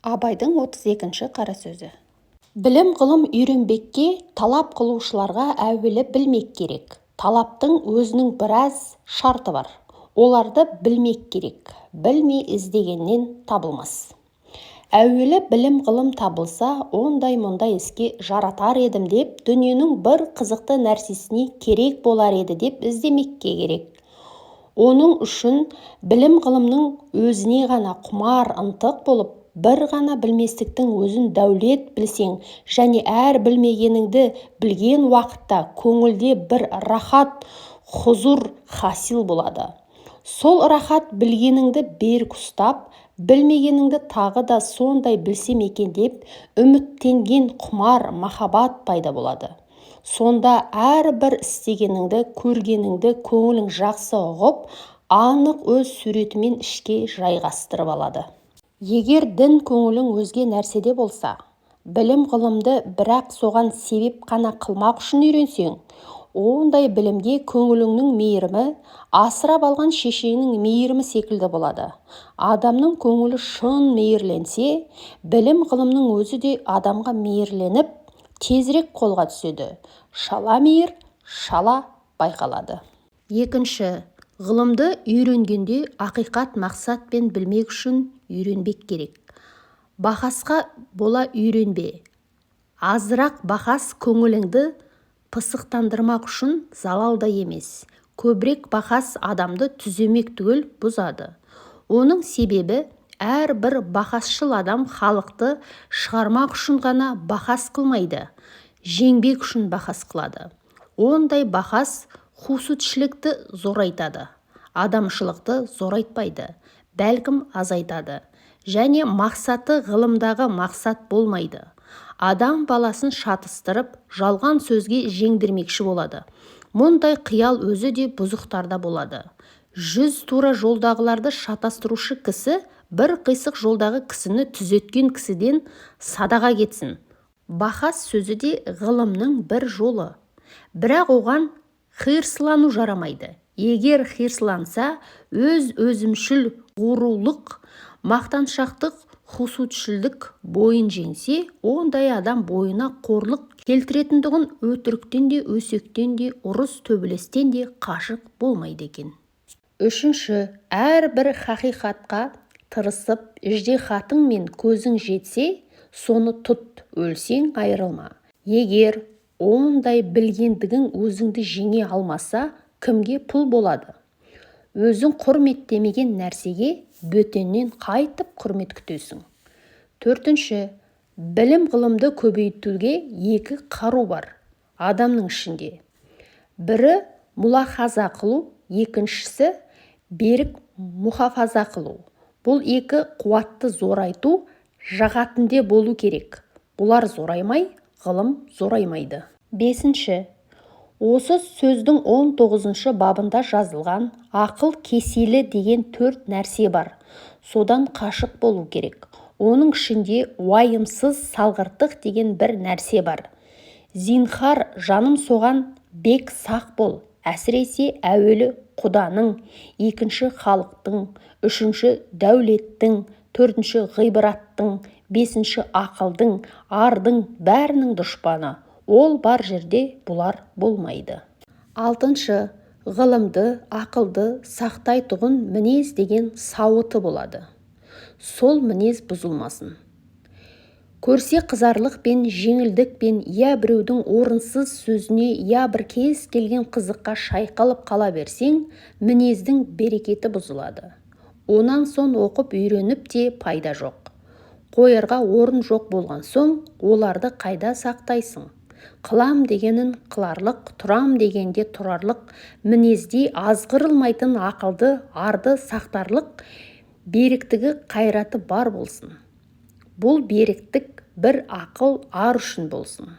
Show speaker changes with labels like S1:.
S1: Абайдың 32-ші қара сөзі. Білім-ғылым үйренбекке талап қылушыларға әуелі білмек керек. Талаптың өзінің біраз шарты бар. Оларды білмек керек. Білмей іздегеннен табылмас. Әуелі білім-ғылым табылса, ондай-мұндай іске жаратар едім деп, дүниенің бір қызықты нәрсесіне керек болар еді деп іздемекке керек. Оның үшін білім-ғылымның өзіне ғана құмар ынтық болып, бір ғана білместіктің өзін дәулет білсең және әр білмегеніңді білген уақытта көңілде бір рахат, хұзур хасил болады. Сол рахат білгеніңді берік ұстап, білмегеніңді тағы да сондай білсем екен деп үміттенген құмар махаббат пайда болады. Сонда әрбір істегеніңді, көргеніңді көңілің жақсы ұғып, анық өз суретімен ішке жайғастырып алады. Егер дін көңілің өзге нәрседе болса, білім-ғылымды бірақ соған себеп қана қылмақ үшін үйренсең, ондай білімге көңіліңнің мейірімі асырап алған шешеңнің мейірімі секілді болады. Адамның көңілі шын мейірленсе, білім-ғылымның өзі де адамға мейірленіп, тезірек қолға түседі. Шала мейір шала байқалады. Екінші, ғылымды үйренгенде ақиқат мақсатпен білмек үшін үйренбек керек. Бахасқа бола үйренбе. Азырақ бахас көңіліңді пысықтандырмақ үшін залал да емес. Көбірек бахас адамды түземек түгел бұзады. Оның себебі әрбір бахасшыл адам халықты шығармақ үшін ғана бахас қылмайды, жеңбек үшін бахас қылады. Ондай бахас хусутшілікті зорайтады, адамшылықты зорайтпайды, бәлкім азайтады. Және мақсаты ғылымдағы мақсат болмайды. Адам баласын шатыстырып, жалған сөзге жеңдірмекші болады. Мұндай қиял өзі де бұзықтарда болады. 100 тура жолдағыларды шатастырушы кісі бір қисық жолдағы кісіні түзеткен кісіден садаға кетсін. Бахас сөзі де ғылымның бір жолы. Бірақ оған хирслану жарамайды. Егер хирсланса, өз өзімшіл ғұрулық, мақтаншақтық, хусутшілдік бойын жеңсе, ондай адам бойына қорлық келтіретіндұғын өтіріктен де, өсектен де, ұрыс төбелестен де қашық болмайды екен. Үшінші, әрбір хақиқатқа тырысып, іжтиһатыңмен көзің жетсе, соны тұт, өлсең айырылма. Егер ондай білгендігің өзіңді жеңе алмаса, кімге пұл болады? Өзің құрметтемеген нәрсеге бөтеннен қайтып құрмет күтесің? Төртінші, білім-ғылымды көбейтуге екі қару бар адамның ішінде. Бірі мұлахаза қылу, екіншісі берік мұхафаза қылу. Бұл екі қуатты зорайту жағатінде болу керек. Бұлар зораймай, ғылым зораймайды. Бесінші, осы сөздің 19-шы бабында жазылған ақыл кеселі деген төрт нәрсе бар. Содан қашық болу керек. Оның ішінде уайымсыз салғырттық деген бір нәрсе бар. Зинхар, жаным, соған бек сақ бол. Әсіресе әуелі құданың, екінші халықтың, үшінші дәулеттің, төртінші ғибраттың, бесінші ақылдың, ардың бәрінің дұшпаны. Ол бар жерде бұлар болмайды. Алтыншы, ғылымды, ақылды сақтайтұғын мінез деген сауыты болады. Сол мінез бұзылмасын. Көрсе қызарлықпен, жеңілдікпен, я біреудің орынсыз сөзіне, я бір кез келген қызыққа шайқалып қала берсең, мінездің берекеті бұзылады. Онан соң оқып үйреніп те пайда жоқ. Қоярға орын жоқ болған соң, оларды қайда сақтайсың? Қылам дегенін қыларлық, тұрам дегенде тұрарлық, мінезде азғырылмайтын ақылды, арды сақтарлық беріктігі, қайраты бар болсын. Бұл беріктік бір ақыл ар үшін болсын.